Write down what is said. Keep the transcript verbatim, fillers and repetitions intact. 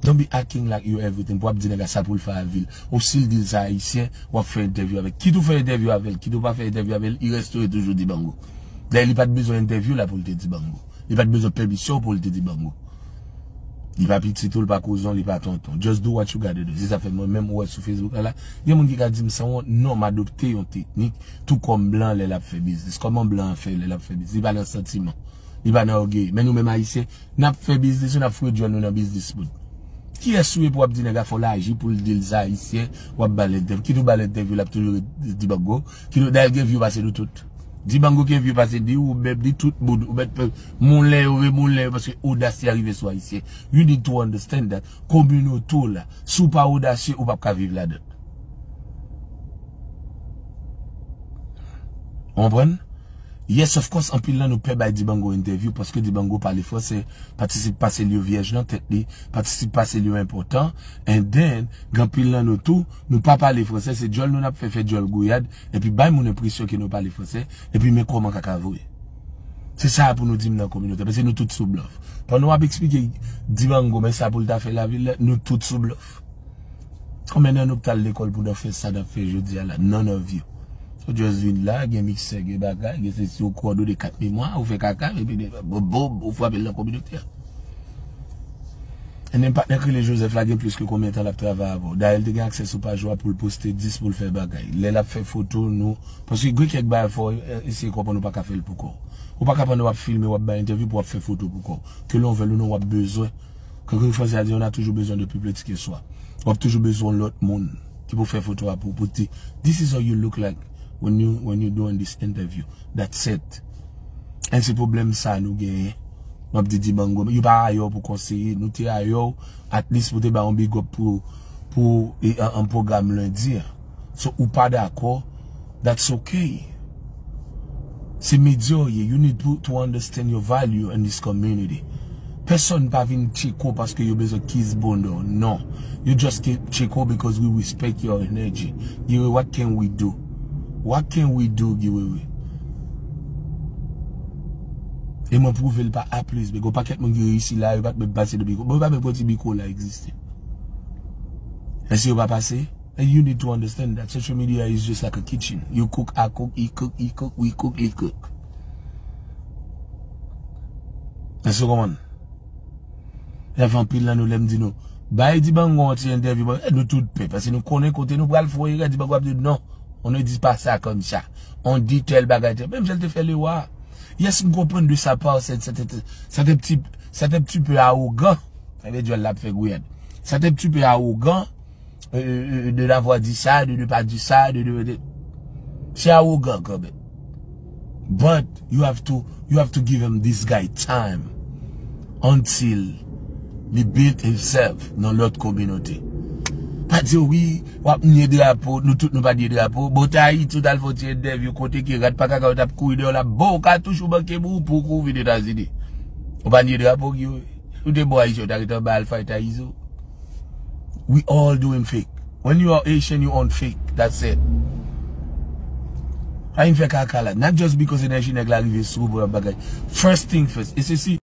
Don't be acting like you everything pou ap di nèg la sa pou l fè a vi l. Ou si l di l sa ayisyen, w ap fè entèvyou avè l. Kit ou fè entèvyou avè l, kit ou pa fè entèvyou avè l, li restore toujou Dibango. Dayè, li pa t bezwen entèvyou la pou l te Dibango. Li pa t bezwen pèmisyon pou l te Dibango. Li pa pitit ou, li pa kouzen w, li pa tonton. Just do what you gotta do. Se sa fè mwen menm ou wè sou Facebook la la, gen moun ki ka di m sanwont, non, m adopte yon teknik, tou kòm blan lè l ap fè biznis. Kòman blan an fè lè l ap fè biznis? Li pa nan santiman. Li pa nan ògèy. Men nou menm ayisyen, n ap fè biznis, n ap foure djòl nou nan biznis moun. Kiyès ou ye pou w ap di nèg la fò l aji pou l di l sa ayisyen, w ap ba l entèvyou? Kit ou ba l entèvyou, l ap toujou ret Dibango. Kit ou, dayè l gen vyou pase nou tout. Dibango gen vyou pase ni ou menm, ni tout moun. Ou mèt moulen yo, remoulen yo, paske odas li rive sou ayisyen. You need to understand that. Kominote w la, si w pa odasye, ou p ap ka viv ladan l. Ou konprann? Yes, of course, anpil nan nou pè bay Dibango entèvyou paske Dibango pale fransè, patisip pase l yo vyèj nan tèt li, patisip pase l yo enpòtan, and then, gen anpil nan nou tou, nou pa pale fransè, se djòl nou n ap fè, fè djòl gouyad, epi bay moun enpresyon ke nou pale fransè, epi men kòman kaka voye. Se sa pou nou di m nan kominote, paske nou tout sou blòf. Pandan w ap eksplike Dibango, men sa pou l ta fè lavi l, nou tout sou blòf. Konbyen nan nou k t al lekòl pou n fè sa n ap fè jodi a la? None of you. Ou just vin la, gen miksè, gen bagay, gen sesi, ou kowòdone kat memwa, ou fè kaka, epi de, boum, boum, ou frape l nan kominote a. And then patnè k rele Joseph la gen plis ke konbyen tan l ap travay avè w? Dayè, l te gen aksè sou paj ou a pou l poste dis, pou l fè bagay. Lè l ap fè foto, nou, paske gen kèk bagay fò w eseye konprann ou pa ka fè l pou kò w. Ou pa ka pandan w ap filme, w ap bay entèvyou pou w ap fè foto pou kò w. Ke l on vle l ou non, w ap bezwen. Kòm franse a di, on a toujours besoin de plus petit que soi. W ap toujou bezwen lòt moun ki pou fè foto a pou, pou di, this is how you look like when you, when you doing this interview. That's it. And se pwoblèm sa nou genyen. W ap di Dibango, yo pa ayè w pou konseye, nou te ayè w, at least pou te ba yon big up pou, pou e, an, an pwogram lendi an. So, ou pa dakò, that's okay. Se medya w ye. You need to, to understand your value in this community. Pèsonn pa vin tcheke w paske yo bezwen kiss bunda w. Non. You just ke-, tcheke w because we respect your energy. Guy Wewe, what can we do? What can we do, Guy Wewe? E mwen pwouve l pa A plis B. Gon pakèt moun ki reyisi la, yo pa t menm pase nan mikwo. Bon, yo pa menm konn si mikwo la egziste. Èske yo pa pase? And you need to understand that social media is just like a kitchen. You cook, I cook, he cook, he cook, we cook, li cook. Èske w konprann? Lè fè anpil nan nou, lè m di nou, bay Dibango yon ti entèvyou, bon, nou tout pè, paske nou konnen kote nou pral foye, Dibango ap di non, on ne dit pas ça comme ça. On dit tel bagay, tel. Menm jan l te fè Lewa. Yes, m konprann de sa pa, c'est, c'est, c'est, c'est un petit, c'est un petit peu arrogant. Sa vle di l ap fè gouyad. C'est un petit peu arrogant euh, euh, de l'avoir dit ça, de ne pas dire ça, de, de, de... C'est arrogant quand même. But you have to, you have to give him, this guy, time until he build himself nan lòt kominote. Pa di wi, w ap nye drapo, nou tout nou pa nye drapo. Bon, Tahiti, w t al fè yon ti entèvyou kote ke rat pa kaka yo t ap kouri dèyè w la, bon, katouch ou manke pou, pou w vin Etazini. Ou pa nye drapo, ki ou te bon Ayisyen, ou ta rete anba Alfa e Tayizo. We all doing fake. When you are Haitian, you on fake. That's it. Pa vin fè kaka la. Not just because energy nèg la rive sou ou pou yon bagay. First thing first. E se si